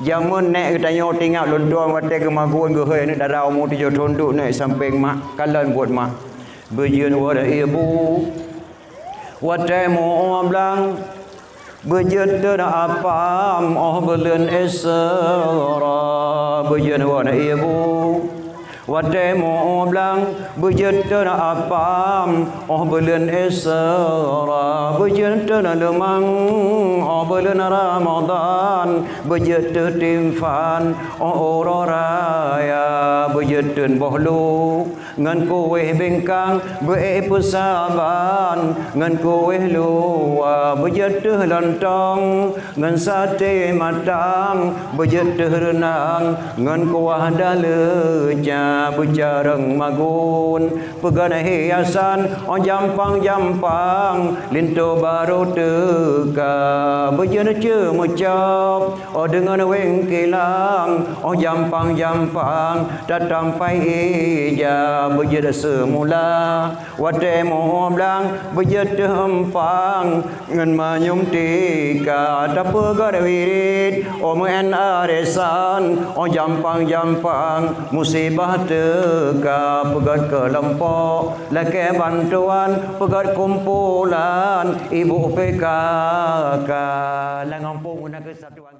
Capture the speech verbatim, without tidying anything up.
Jameun nèk geutanyoe teuingat lôn tuan watèe geumagun geuhôi aneuk dara umu tujoh thôn duek nèk sampéng mak, kalon buet mak. Beujeuet woe ibu, watèe meu blang, beujeuet teuna apam óh buleuen Isra. Beujeuet woe ibu, watèe meu blang, beujeuet teuna apam óh buleuen Isra. Beujeuet teuna leumang óh buleuen Ramadhan, beujeuet teuh timphan óh uroe raya. Beujeuet teun boh lu ngon kuwéh bingkang, beu-ék peusaban ngon kuwéh luwa. Beujeuet teuh lontong ngon saté matang, beujeuet teuh reunang ngon kuah daleuca. Beucarông magun peugöt hiasan óh jampang-jampang, linto barô teuka. Beujeuet ceumeucok óh deungon wéng kilang óh jampang-jampang, tatampai ija. Beujeuet seumula watèe meu blang, beujeuet teuh eumpang ngon manyum tika. Tapeugöt wirit óh meu'en arisan óh jampang-jampang, musibah teuka. Peugöt keulompok lakèe bantuan, peugöt kumpulan ibu P K K. Lam gampông guna keu satuan